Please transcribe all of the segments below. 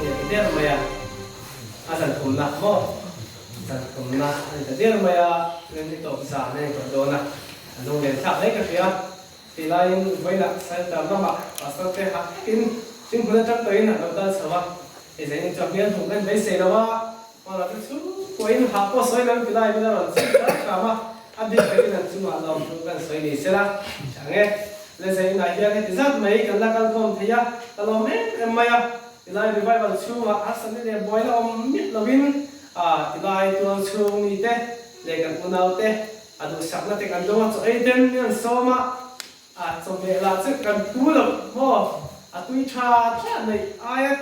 ni ta der mai a, a zan thumna maw? Zan thumna a ni ta der mai a, rin i tawp zan a ni tawh dawn a, a lunglen thlak hle ka hria. Tih laiin vawiinah Saitar lamah Pastor te hah takin Singhmun atang tawhin an lo kal chho a, hei zanin chu a hmel hmuh kan beisei lo a, hmanah te chhungkuain hah pawh sawi lo in ti laiin a rawn chhim hram hram a, a bik takin an chungah lawmthu kan sawi ni sela chang e. Le zainah hian heti zat mai kan la kal khawm thei a, ka lawm em em mai a, tilai revival chhungah harsatna leh buaina awm miah lovin tilai tual chhung mite leh kan unaute A duhsakna te kan dawng a, chaw ei ten min an sawm a, a chawhmeh lah chu kan pu lo maw, a tui tha tha neih aia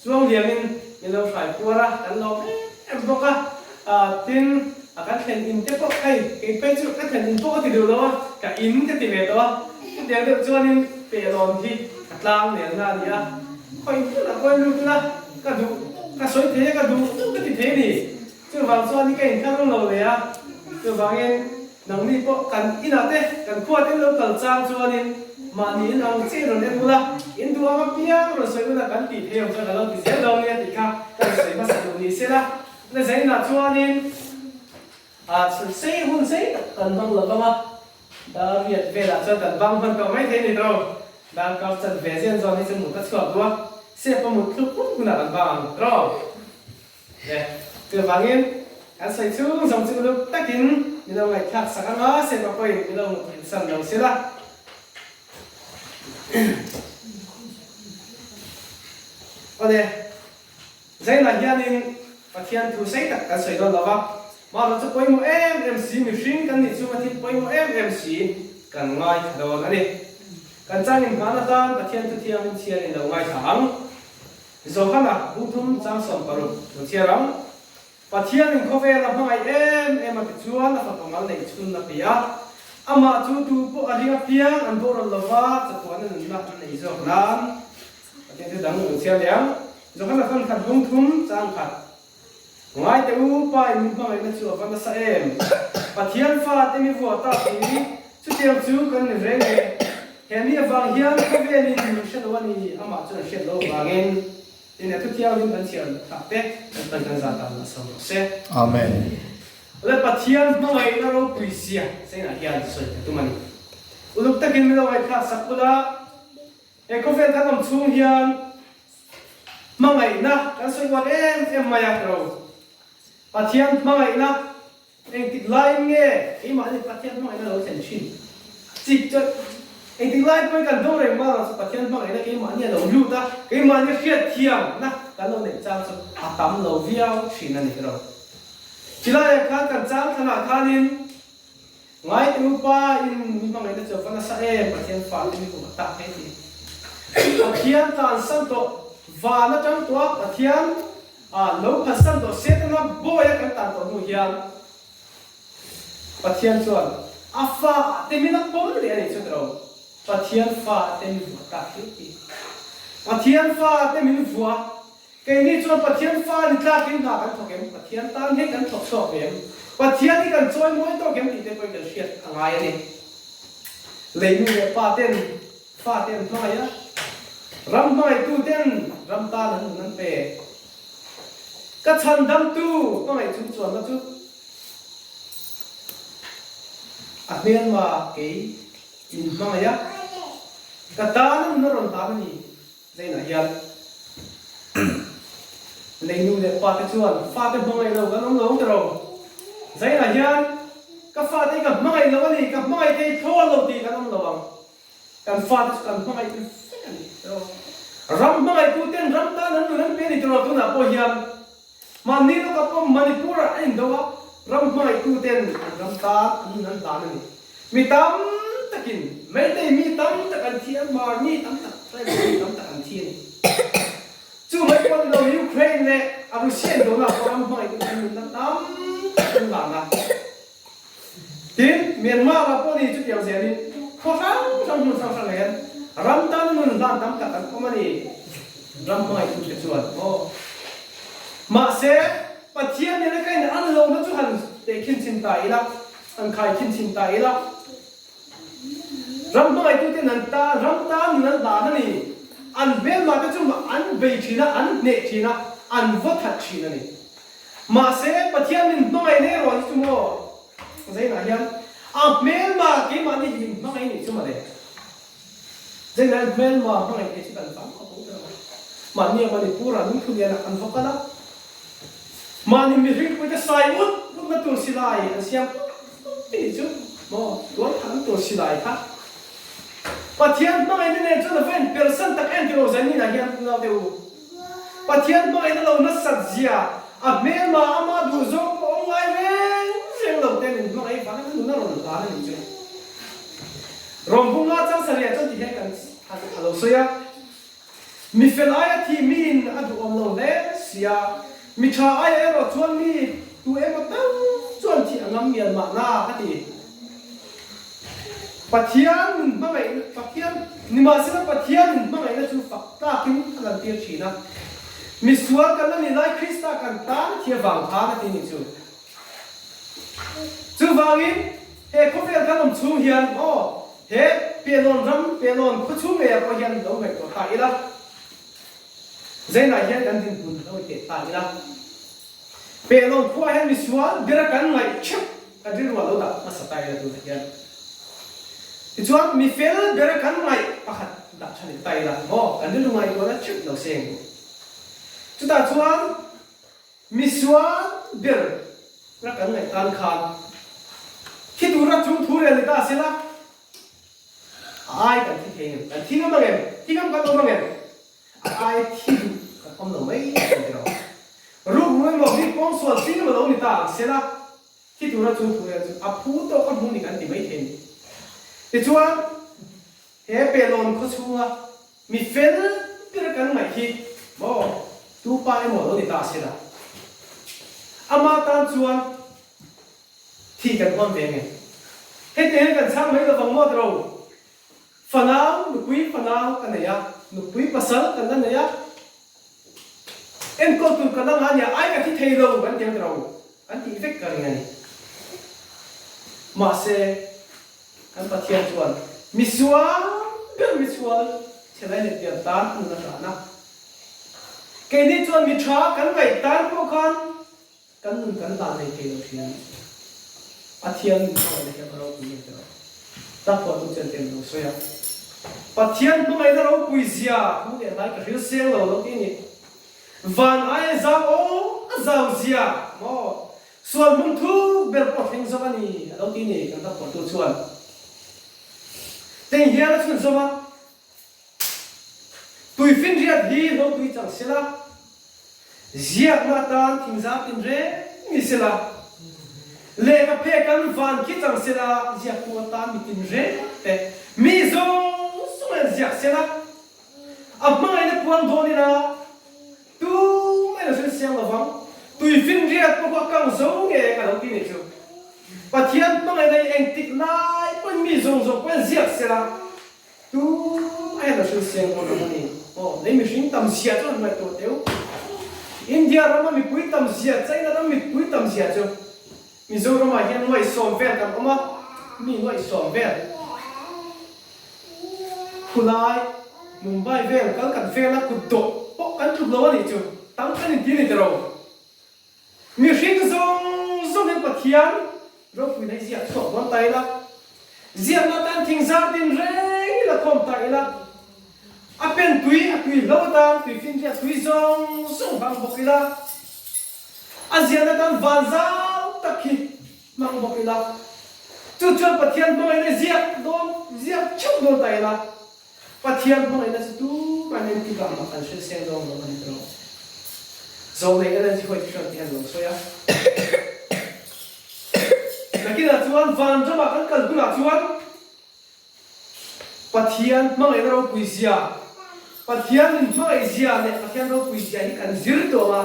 chuang liamin min lo hrai puar a, kan lawm em em bawk a, tin a kan thlen in te pawh hei kei phei chu ka thlen in pawh ka ti duh lo a, ka in ka ti ve tawh a, chutiang deuh chuanin pehlawn hi ka tlang nelna a ni a, khawi hmunah pawhin lut ila ka duh ka sawi thei a, ka duh duh ka ti thei a ni. Chuvang chuan ka inkal lo leh a, chuvangin nangni pawh kan inah te, kan khua te lo kal chang chuanin mahni in ang chiah rawn en ula, in duh ang apiang rawn sawi ula kan tih thei ang chuan ka lo ti zel dawn nia tih kha ka rawn sawi hmasa duh ni sela. Na zainah chuanin ah sei hun sei tak kan hmang lo vang a, dar riat velah chuan kan bang hman tawh mai thei a ni tawh. Darkar chan ve zian zawn hi chu mut a chhuak duh a, sep a mut thluk hun hunah kan bang ang tawh. Le, chuvangin kan sawi chhung zawng chu uluk takin min lo ngaihthlak sak ang a, Sema pawhin min lo hmuh san lo sila. Awle, Zainah hianin Pathian thu sei tak kan sawi dawn lo va, mahlo chu pawimawh em em si, mihring kan nih chunga thil pawimawh em em si kan ngaithla dawn a ni. Kan changin hman atan Pathian thu thiangin chhiarin lo ngaithla ang. Johana bu thum chang 60 lo chhiar ang. Pathianin khawvel a hmangaih em em a ti chuan a fapa mal neih chhun a pe a. Amah chu tu pawh a ring apiang an boral lova chatuahna nunna an nei zawk nan. Pathian thu dang lo chhiar leh ang. Johana fan khat bung thum chang khat. Ngai teh u, Pa in min hmangaihna chu a va nasa em! Pathian fa te mi vuah tak hi chutiang chu kan ni reng e. He mi avang hian khawvelin min hre lo a ni, amah chuan hriat lo avangin tin he thuthianghlim kan chhiar thlak te kan pan kan zah dan a so rawh se. Amen. Le Pathian hmangaihna ropui zia chengah hian sawi ka tum a ni. Uluk takin min lo ngaihthlak sak ula, he khawvel kan awm chhung hian Hmangaihna kan sawi uar em em mai a ro. Pathian hmangaihna engtik laiin nge keimahni Pathian hmangaihna lo thlen thin? Chik chuan engtik lai pawhin kan do reng mar ang chu Pathian hmangaihna keimahni a lo lut a, keimahni hriatthiamna kan lo neih chang chu a tam lo viau thin a ni ro. Chilaiah khan kan chang thlanah khanin Ngaite upa in mi hmangaihna chu a va nasa em, Pathian fate mi hmuh a tak hei ti. Pathian tlansan tawh, van atang tawh a Pathian lo phatsan tawh Setana bawi a kan tan tawh hnu hian Pathian chuan a fa ah te min a pawm leh a nih chu tiro. Pathian fa te mi vuah tak hei ti. Pathian fa te min vuah Keini chuan Pathian fa ni tlakin hna kan thawk em? Pathian tan hi kan thawk chhuak ve em? Pathian hi kan chawi mawi tawk em tih te pawhin kan hriat a ngai a ni. Lei nu leh pa ten fa te an hmangaih a, ram hmangaihtu ten ram tan an nun an pe. Ka chhandamtu hmangaih chung chuanna chu a hmelma kei min hmangaih a, ka tan a nun a rawn hlan a ni. Zainah hian lei nu leh pa te chuan fate hmangaih lo kan awm lo ang tiraw? Zainah hian ka fate hi ka hmangaih lo a ni, ka hmangaih thei thlawn lo tih kan awm lo ang. Kan fate chu kan hmangaih tu vek a ni tiraw? Ram hmangaihtu ten ram tan an nun an pe a ni tiraw? Tunah pawh hian mahni lawkah pawh Manipur ah a indo a, ram hmangaihtu ten an ram tan an nun an hlan a ni. Mi tam takin Meitei mi tam tak an thi a, Hmar mi tam tak, Tribal mi tam tak an thi a ni. Chu mai pawh ni lo, Ukraine leh a Russia indona pawh ram hmangaihtu an nunna tam tak an lan a. Tin, Myanmar ah pawh ni chutiang zelin khaw hrang hrang hmun hrang hrang hian ram tan nun hlan tam tak an awm a ni. Ram hmangaihtu te chuan aw. Mahse, Pathian nena ka in an lohna chu han tehkhin chhin ta ila. An khai khin chhin ta ila. Ram hmangaihtuten an ta, ram tan nun an hlan a ni. An hmelma te chu an bei thin a, an hneh thin a, an va that thin a ni. Mahse, Pathian min hmangaih hle erawh hi chu maw? Zainah hian a hmelma keimahni hi min hmangaih nih chu mawle. Zainah hian hmelma hmangaih thei chu kan vang a bo ber ang a. Mahni a Manipur-ah lungthulianah an va kal a. Mahni mihringpuite sai ut utna tur silai an siam ut ut nih chu maw? Tualthahna tur silai kha. Pathian hmangaihna nen chuan a va inpersan tak em tilo Zainina hian unau te u. Pathian hmangaihna lo nasat zia a hmelma ama duh zawng pawh awm ngai reng reng lo te min hmangaih vangin a nun a rawn hlan a nih chu. Rawmbunga changsaria chuan ti hian kan a lo sawi a. Mi fel aia thih miin a duhawm lo hle sia, mi tha aia erawh chuan mi tu emaw tal chuan thih a ngam mial mahna a ti. Pathian min hmangaihna, Pathian, nimahsela Pathian min hmangaihna chu fak tlakin a lantir thin a. Mi sual kan la ni lai Krista kan tan a thi avang khan a ti nih chu. Chuvangin, he khawvel kan awm chhung hian aw, he Penawn ram, Penawn khaw chhung ngeiah pawh hian lo ngaihtuah ta ila, Zainah hian kan dinhmun lo inteh ta ila, Penawn khuaah hian misual bera kan ngaih theuh kan rilruah lo dah hmasa ta ila tunah hian. Tichuan, mi fel bera kan ngaih pakhat dah tha leh ta ila, maw, kan rilru ngaihtuahna theuh lo seng. Chutah chuan, Misual ber ra kan ngaih tan khan thi tura chung thu rel ni ta sela, a ai kan thi thei ngem, kan thi ngam ang em, thi ngam kan awm ang em, a ai thi duh kan awm lo mai thei tiraw. Rukru emaw mi pawngsual ching emaw lo ni ta ang sela, thi tura chung thu rel chu a phu tawk a hmu ni kan ti mai thei ni. Tichuan, he Pelawn khaw chhunga Mi fel ber kan ngaih hi maw tu pa emaw lo ni ta se la, ama tan chuan thi kan huam ve nge. Heti hian kan chhang mai lovang maw tiro, fanau nupui fanau ka nei a, nupui pasal kan la nei a, enkawl tur ka la ngah nia, ai ka thi thei lo kan ti ang tiro, kan tih vek ka ring a ni. Mahse. Kan Pathian chuan misual ber misual chhelai leh pian tan a nun a hran a. Keini chuan mi tha kan ngaih tan pawh khan kan nun kan hlan nei thei lo thin a nih chu. Pathian nun hmangaihna hian a ropui ngei ta lo. Tlakpawhtu chuan tiang lo sawi a. Pathian hmangaihna ropui zia thu leh hlai ka hril seng lo lo ti a ni. Van aia zau aw a zau zia maw? Sual hmun thuk ber pawh thleng zawk a ni, a lo ti ni, kan hlapawhtu chuan teng hian a chhun zawm a. Tuifinriat hi hlo tui chang sela, ziakna atan thingzar tin reng ni sela, lehkha phe kan van khi chang sela, ziaktu atan mi tin reng te mi zawng zawng hian ziak sela, a hmangaihna puang dawn ila, Tumah in a hrilh siang lovang. Tuifinriat pawh kha kang zo nge ka lo ti nih chu. Pathian hmangaihna hi engtik lai pawhin mi zawng zawng pawhin ziak sela tumah hian a hrilh siang dawn lo a ni. Aw, lei mihring tam zia chu han ngaihtuah teu. India rama mipui tam zia, China ram mipui tam zia chu Mizoramah hian nuaihsawm vel kan awm a, mi nuaihsawm vel. Khulai, Mumbai vel kal kan vela kut dawh pawh kan tluk lo a nih chu, tam kan inti ni tiro. Mihring zawng zawng hian Pathian ropuina hi ziak chhuak dawn ta ila, ziakna atan thingzar din reng ila khawm ta ila, a pen tui a tui hlo atan tui finriat tui zawng zawng hmang bawk ila, a ziahna atan van zau tak hi Hmang bawk ila, chu chuan Pathian hmangaihna ziak dawn, ziak theuh dawn ta ila, Pathian hmangaihna chu tumah hian tikah mah kan hre seng dawn lo a ni tawh. Zawlnei Ellen G. White chuan ti hian a lo sawi a, Nakinah chuan vanramah kan kal hunah chuan, Pathian hmangaihna ropui zia, Pathian min hmangaih zia leh Pathian ropui zia hi kan zir tawh ang a.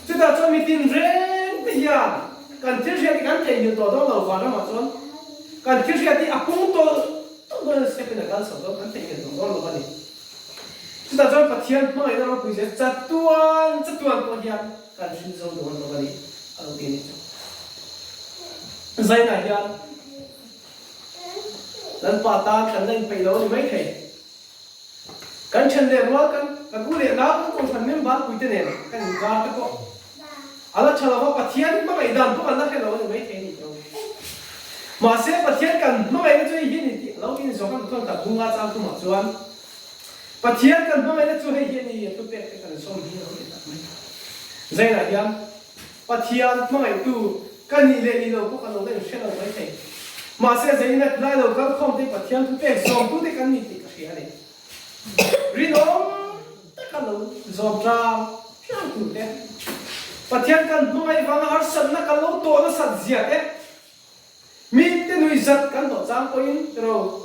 Chutah chuan mi tinreng te hian kan thil hriat hi kan theihnghilh tawh dawn lo vanramah chuan kan thil hriat hi a pung tawlh tawlh dawn a step in a kal chho dawn kan theihnghilh tawh dawn lo a ni. Chutah chuan Pathian hmangaihna ropui zia chatuan chatuan pawh hian kan hrilh zo dawn lo a ni a lo ti a nih chu. Zainah hian. Lalpa tan kan la inpeih lo a ni maithei. Kan then leh rual kan kan u leh nau kan kohhran member puite nen kan inkar te pawh a la tha lo va, Pathian hmangaih dan pawh kan la hre lo a ni maithei a ni tawh. Mahse Pathian kan hmangaihna chu hei hi a ni tih a lo inzawk a muthawn tak bunga chang thumah chuan Pathian kan hmangaihna chu hei hi a ni a thupek te kan zawm hi a lo ni tak mai. Zainah hian Pathian hmangaihtu ka nih leh nih lo pawh kan lo la inhre lo maithei. Mahse zainah tilai lo kalkhawm te Pathian thupek zawmtute kan ni tih ka hria a ni. Rinawm taka lo zawm tlang tlang tur te, Pathian kan hmangaih vanga harsatna kan lo tawh nasat zia te, mite nuihzat kan hlawh chang pawhin ro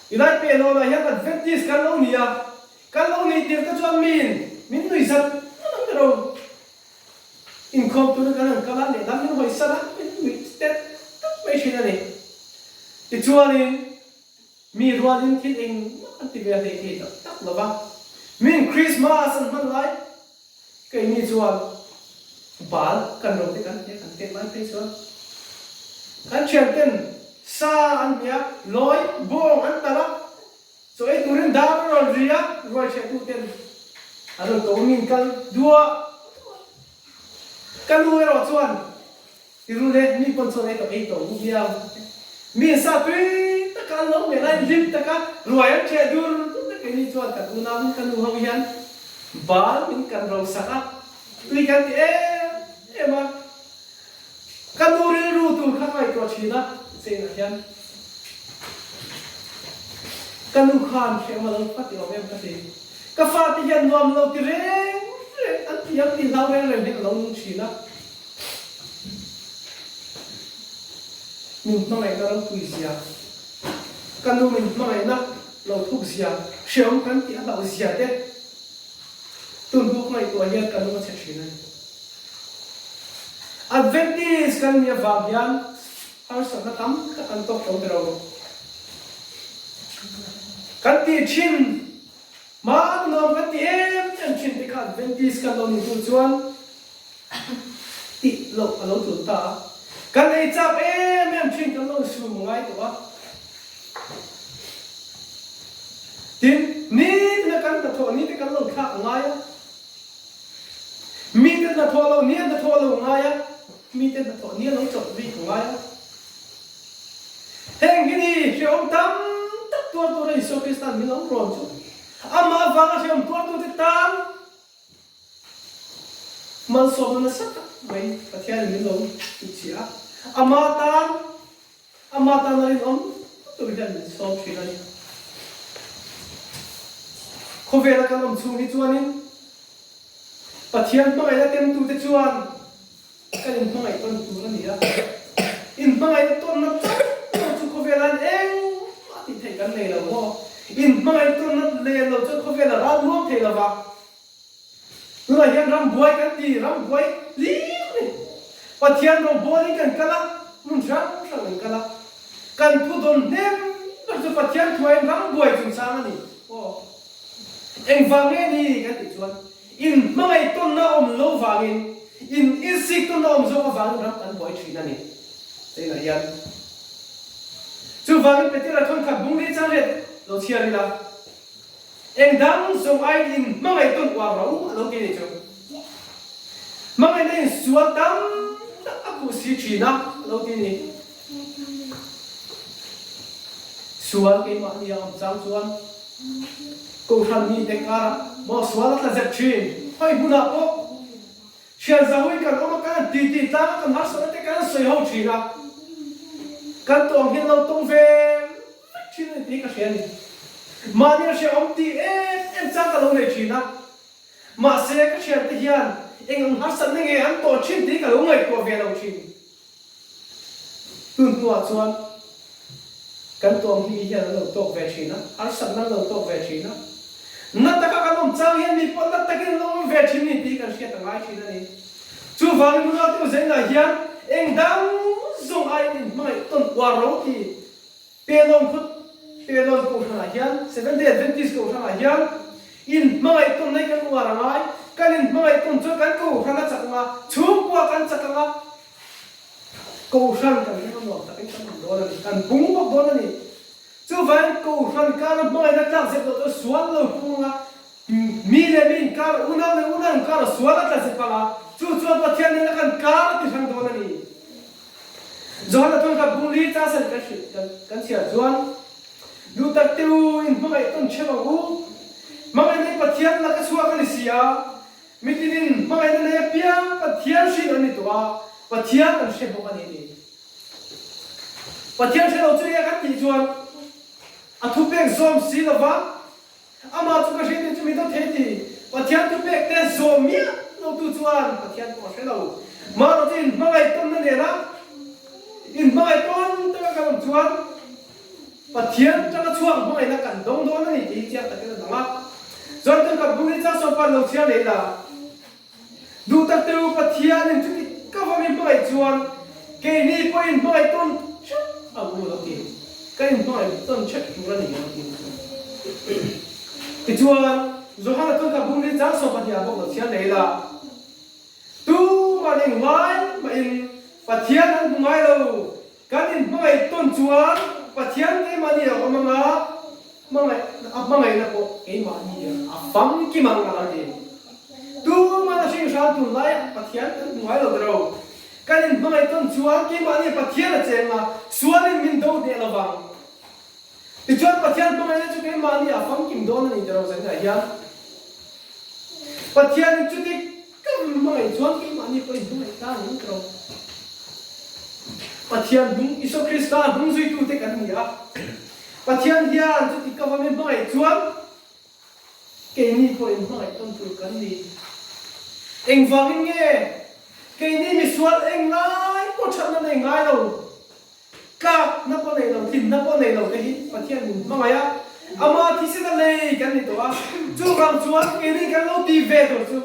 i lai pe lo lah hian Adventist kan lo ni a, kan lo nih tir te chuan miin min nuihzat ngawt ang ro. Inkhawm tura kan han kal a, lehlam min hawisan a, min nuih tet tak mai thin a ni. Tichuanin. Mi rualin thil engmah an ti ve hlei thei tak tak lo va. Min Christmas an hman lai keini chuan bal kan ro te kan hne kan pek lai phei chuan kan thian ten sa an hmeh a, lawi bawng an talh a, chaw ei turin dar a rawn ri a, ruai chhehtu ten an rawn ko a min kal duah duah. Ka nu erawh chuan I rul e, mi pawn chuan ei tawh ei tawh u viau. Mi in sa tui taka an lo hmel a, in hlim taka ruai an ṭheh dur dur te keini chuan kan unau in ka nu ho hian bal min kan ro sak a, tui kan ti em em a. Ka nu rilru tur kha ka ngaihtuah ṭhin a, cheinah hian ka nu khan hrehawm a lo fa ti awm em ka ti. Ka fate hian nuam lo ti reng reng an ti ang tih hlau reng reng hian a lo nung ṭhin a. Min hmangaihna ropui zia, ka nu min hmangaihna lo thuk zia, hreawm kan tih a hlauh zia te tun hnu ka ngaihtuah hian ka lung a chhe thin a ni. Adventist kan nih avang hian harsatna tam tak an tawk tho tiro. Kan tih thin hma nuam kan ti em em thin te kha Adventist kan lo nih hnu chuan Tih loh a lo tul ta a. Kan ei chak em em thin kan lo insum ngai tawh a. Tin, nitina kan hnathawh ni te kan lo thlak ngai a. Mite hnathawh loh ni a hnathawh lo ngai a, mite hnathawh ni a lo chawlh bik ngai a. Heng hi ni hrehawm tam tak tuar tura Isua Krista'n min lo rawn chu amah avanga hrehawm tuartute tan Malsawmna nasa tak mai Pathianin min lo tihchhiah a, ama tan, ama tan a rinawm tur hian min sawm thin a ni. Khawvela kan awm chhung hi chuanin Pathian hmangaihna temtute chuan kan inhmangaih tawn tur a ni a, inhmangaih tawnna chauh chu khawvela hian engmah tih theih kan nei lo maw? Inhmangaih tawnna len lo chuan khawvela ral nuam thei lo va. Tunah hian rambuai kan ti, rambuai hlir a ni. Pathian rawngbawl in kan kal a, hmun hrang hrang kan kal a. Kan thu dawn hnem ber chu Pathian thuain rambuai chungchang a ni. Aw, engvang nge ni kan tih chuan in hmangaih tawnna awm lo vangin, in insik tawnna awm zawk avangin ram kan buai thin a ni. Cheinah hian chuvangin Petera thawnkhat bungli changriat lo chhiar ila. Eng dang zawng aiin in hmangaih tawn uar ro a lo ti a ni chu. Hmangaihna in sual tam tak a khuh si thin a a lo ti a ni. Sual keimahni a awm chang chuan Kohhran mite karah maw sual a tla zet thin. Hawi hmunah pawh Thian zahuin kan awm a, kan han ti ti tlang a, kan harsatna te kan han sawi ho thin a, kan tawng hian lo tawng ve vek thin a ni tih ka hria a ni. Mahni a hrehawm tih em em chang ka lo nei thin a, mahse ka thiante hian eng ang harsatna nge an tawh thin tih ka lo ngaihtuah ve lo thin. Tun hnuah chuan kan tuam hi hian an lo tawk ve thin a, harsatna an lo tawk ve thin a. Na taka kan awm chang hian mi pawh na takin an lo awm ve thin ni tih kan hriat a ngai thin a ni. Chuvangin nunau te Uzaina hian eng dang zawng aiin inhmangaih tawn uar lo ti Pelon khut Pelon kohhranah hian Seventh Day Adventist kohhranah hian inhmangaih tawn mai kan uar a ngai. Kan inhmangaih tawn chuan kan kohhran a chak ang a, chhungkua kan chak ang a, Kohhran kan ring a nuam takin kan awm dawn a ni, kan pung bawk dawn a ni. Chuvangin Kohhran kara hmangaihna tlak zep loh chu sual lo pung anga mi leh mi inkar, unau leh unau inkar sual a tla zep anga chu chuan Pathian nena kan kar a ti hrang dawn a ni. Johana thawng kha bung li cha sen kan hrilh kan chhiar chuan duh tak te u in hmangaih tawn ṭheuh ang u. Hmangaihna hi Pathian laka chhuak a ni si a, mitinin hmangaihna nei apiang Pathian hrin an ni tawh a, Pathian an hre bawk a ni ti. Pathian hre lo chu enge kan tih chuan a thupek zawm si lova amah chu ka hria tih chu mi dawt thei ti. Pathian thupek te zawm miah lo tu chuan Pathian pawh a hre lo. Mahrawh chu inhmangaih tawnna nena inhmangaih tawn taka kan awm chuan Pathian tanga chhuak hmangaihna kan dawng dawn a ni tih hi chiang takin a lang a. Chuan tun ka bung hi chang sawpa lo chhiar leh ila. Duh tak teu Pathianin chuti ka va min hmangaih chuan keini pawh in hmangaih tawn theuh ang u lo ti. Kan in hmangaih tawn theuh tur a ni lo ti. Tichuan, Johana chuan ka bung ni chang sawm pahniha bawk lo chhiar leh ila, Tuman eng ngai mahin Pathian an hmu ngai lo, kan in hmangaih tawn chuan Pathian keimahni a awm anga, Hmangaih a hmangaihna pawh keimahni a famkim ang a lo ti. Tuman a hringhral tun laiah Pathian kan hmu ngai lo ta ro. Kan inhmangaih tawn chuan keimahni Pathian a cheng a, sualin min do hneh lo vang. Tichuan Pathian hmangaihna chu keimahni a famkim dawn a ni ta ro zaninah hian. Pathianin chuti Ka hmangaih chuan keimahni pawh inhmangaih ta ang ka rawh. Pathian hnung, Isua Krista hnung zuitute kan ni a. Pathian hian chuti ka va min hmangaih chuan keini pawh inhmangaih tawn tur kan ni. Engvangin nge keini misual englai pawh thatna nei ngai lo? Tlakna pawh nei lo, tlinna pawh nei lo te hi Pathian min hmangaih a, Ama thisena lei kan ni tawh a, chuvang chuan keini kan lo ti ve tur chu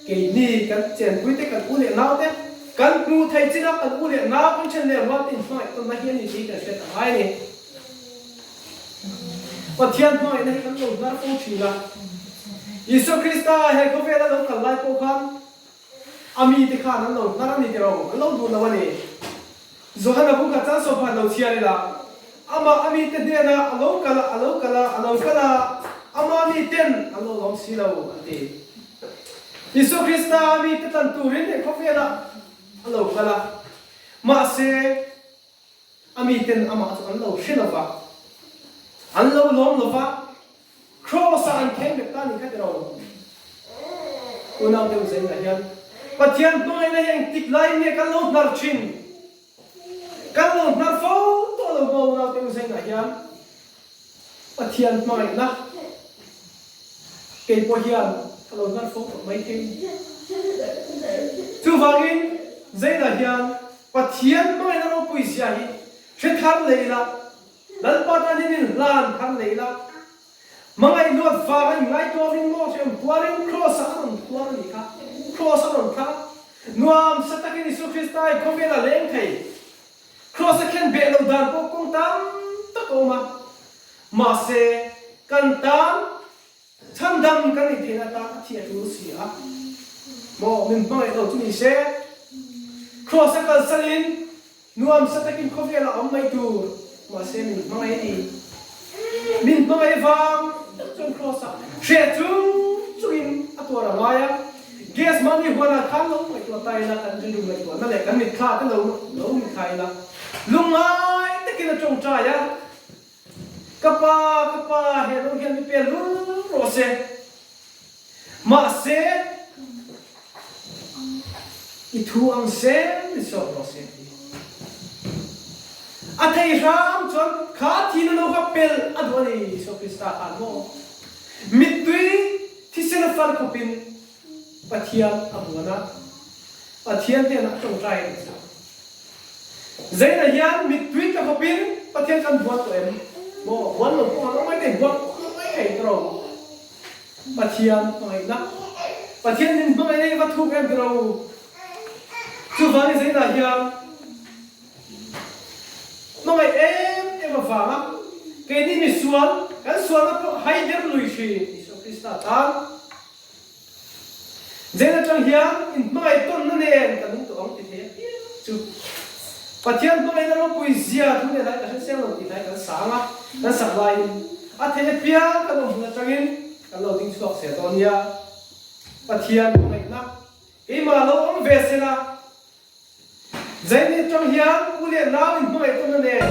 keini kan chenpui te, kan u leh nau te, kan hmuh theih chin a, kan u leh nau kan then leh rual te inhmangaih tawnna hi a ni tih kan hriat a ngai a ni. Pathian hmangaihna hi kan lo hnar fo thin a, Isua Krista he khawvela lo kal lai pawh khan A mite khan an lo hnar a ni tiro, an lo duh lo a ni. Johana bu kha chan sawphan lo chhiar ila, amah a mite hnenah a lo kal a, a lo kal a, a lo kal a, ama miten an lo lawm si lo, an ti. Isua Krista a mite tlan turin he khawvelah a lo kal a, mahse, A miten amah chu an lo hre lo va, an lo lawm lo va, Kraws-ah an kheng bet ta a ni kha tiraw? Unau deuh zengah hian Pathian hmangaihna hi engtik laiin nge kan lo hnar thin? Kan lo hnar fo tawh lo maw unau deuh zengah hian Pathian hmangaihna kei pawh hian ka lo hnar fo tawh mai thei. Chuvangin zengah hian Pathian hmangaihna ropui zia hi hre thar leh ila, Lalpa tan hian in hlan thar leh ila, hmangaih luat vanga in ngaituamin maw hriam tuarin Kraws-ah a rawn tuar a nih kha, Kraws a rawn thar a, nuam sa takin Isua Krista i khawvel a leng thei. Kraws a khen beh loh dan pawh kawng tam tak a awm a, mahse kan tan Chhandam kan nih theihna atan a thi a tul si a maw? Min hmangaih lo chu ni se, Kraws a kalsalin nuamsa takin khawvel a awm mai tur, mahse min hmangaih a ni. Min hmangaih vang tak chuan Kraws ah hreh chung chungin a tuar a ngai a. Gas mahni huanah khan lo ngaihtuah ta ila, kan rilru ngaihtuahna leh kan mitthla te lo lo mitthla ila, lungngai takin a tawngtai a. Ka pa, ka pa, he lo hian mi pe lul rawh se. Mahse, i thu ang sem ni sawk rawh se ti. A thei hram chuan kha thina no kha pel a duh a ni, Isua Krista khan maw? Mittui thisen a far khawpin Pathian a buan a, Pathian hnenah a tawngtai a ni chu. Zeinah hian mittui tla khawpin Pathian kan buat tawh em? Maw, buan lo pawh an awm mai thei, buan pawh an awm mai thei tiraw? Pathian hmangaihna, Pathian min hmangaihna hi va thuk em tiraw? Chuvangin zeinah hian hmangaih em em avanga keini misual kan sualna pawh haider lui thin Isua Krista tan Zen atang hian inhmangaih tawnna nen kan awm tawh ang ti thei apiang chu. Pathian hmangaihna ropui zia thu leh hlai ka hre chiang lo tih hlai kan sang a, kan sak laiin a theih apiang kan awm hmun atangin kan lo ding chhuak zel dawn nia. Pathian hmangaihna keimah lo awm ve sela, Zaini atang hian u leh nau in hmangaih tawn a nen.